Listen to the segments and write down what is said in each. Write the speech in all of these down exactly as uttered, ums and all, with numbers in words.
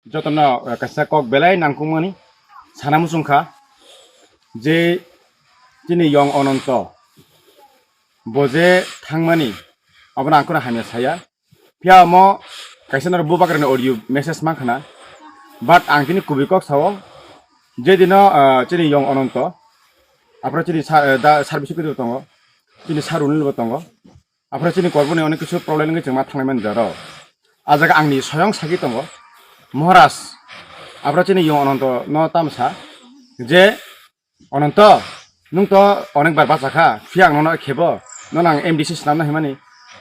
Jotono, eh, kaisa kok belai nangkukmani sana muchung kha je chini yong Ononto bo je thangmani, abono ang kheno hamya saya. Phiya omo kaisa norok bubagrani audio message mankha na, but ang tini kubui kok sao, je dino, ah, chini yong Ononto, aphro chini sa-, eh, da service khe tongo, chini sa Runil bo tongo, aphro chini korboni onek kisu problem wngwi chwngma thanglai mani jaro. A jaga angni soyong sagi tongo, Maharaj, aphro chini yong Ononto no tamsa je, Ononto, nwng to onek bar bacha kha, phiya ang nono khebo, nono ang M D C swnamna himani,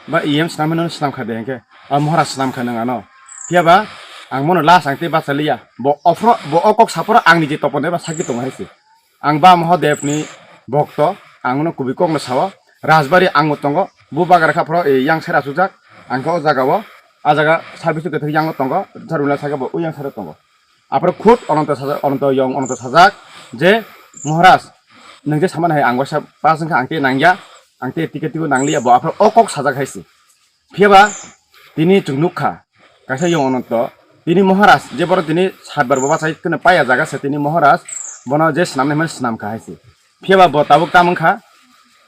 ba E M swnamna himani swnam kha de hinkhe, a Maharaj swnam kha nwng ano. Phiya ba ang mono last ang tei bacha liya, bo ophro, bo o kok saphoro angni je topon eba sakhi tongo hai se. Ang ba Mahadev ni bokto, ang no kubui kok no sao, Rajbari ang bo tongo, bubagra kha phoro, e, yang sera sujak, ang khe o jaga o, a jaga service ni kwthang yang tongo, Runa saka bo, o yang sera tongo. Aphro khud Ononto sajak, Ononto yong Ononto sajak je, "Maharaj, nwng je samani hai ang waisa pass wngkha, ang tei nangya, ang tei ticket tigo nangliya," bo aphro o kok sajak hai se. Phiya ba tini chwng nukha, kaisa yong Ononto, tini Maharaj, je borok tini satbar bo bachai kheno paya jaga se, tini Maharaj bono je swnamnai hwnmani swnamkha hai se. Phiya ba bo tabuk tam wngkha,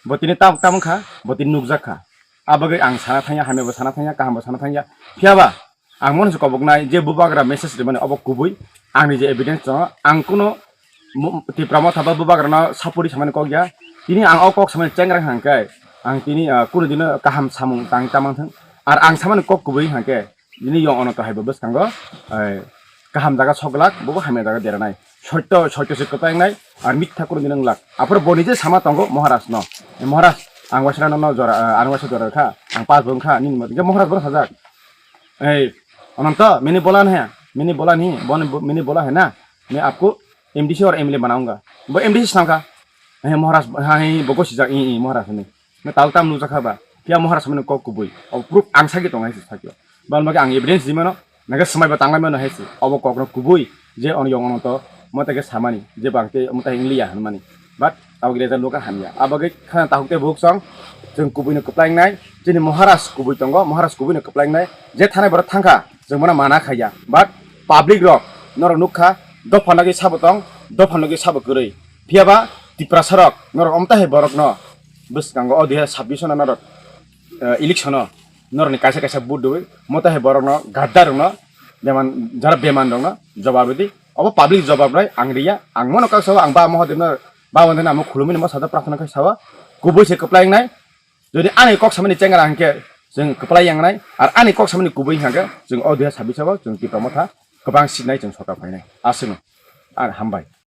bo tini tabuk tam wngkha, bo tini nukjak kha. A bagwi ang sana thangya, hamya bo sana thangya, kaham bo sana thangya. Phiya ba ang mono se koboknai je bubagra message rimani obo kubui, angni je evidence tongo, ang kuno mu-, Tipra Motha ba bubagrano sapori samani kok ya. Tini ang o kok samani chengra hwnkhe, ang tini, ah, kuno dino kaham samung tang tamang thang. Ar ang samani kok kubui hwnkhe, tini yong Ononto hai bo bwskango, eh, kaham jaga soglak, bobo hamya jaga deranai. Soito, soito se kwtangnai, ar mitha kuno dino wnglak. Aphro boni je sama tongo Maharaj no. Eh, Maharaj, ang waisa no, no jora, eh, ang waisa jora kha, ang pas bo wngkha, nini motong khe Maharaj bono sajak. Ei, Ononto, mini bola nahi, mini bola nahi, bon, mini bola hai na, main aapko M D C aur M L A banaunga. Bo M D C swnam kha. Ei, Maharaj, hai, bo gosi jak, i, i, Maharaj ni. Main tal tam nujak kha ba. Phiya Maharaj mani kok kubui. O proof ang sagi tong hai se sagi. Bal magi ang evidence di mano, naga swmai ba tanglai mano hai se. Obo kok no kubui, je on yong Ononto, mata ke samani, je bang te mata hingliya hanmani. But abo gre jan loka hamya. Abo ge khana tahuk te buk song, jeng kubui no kwplai nai, jeni Maharaj kubui tongo, Maharaj kubui no kwplai nai, je thanai borok thangkha, jeng bono mana khaya. But public rok, norok nukha, dopha nogwi sabo tong, dopha nogwi sabo kwrwi. Phiya ba Tiprasa rok, norok omta hai borok no, bwskango o dui hazar sabbish no norok, eh, election o, norok ni kaisa kaisa vote dui, mota hai borok no, gadda rok no, beman, jara beman rok no, jobab rwdi. Obo public jobab nai ang riya, ang mono kok sao, ang ba Mahadev no, ba Mahadev no amo khulumui ni bwsajak prarthana khai sao, kubui se kwplai wngnai. Jodi ani kok samani chengra hwnkhe, chwng kwplai yang nai, ar ani kok samani kubui hwnkhe, chwng o dui hazar sabbish o chwng Tipra Motha kwbang seat nai chwng sorkar phainai. Aswkno, ar hambai.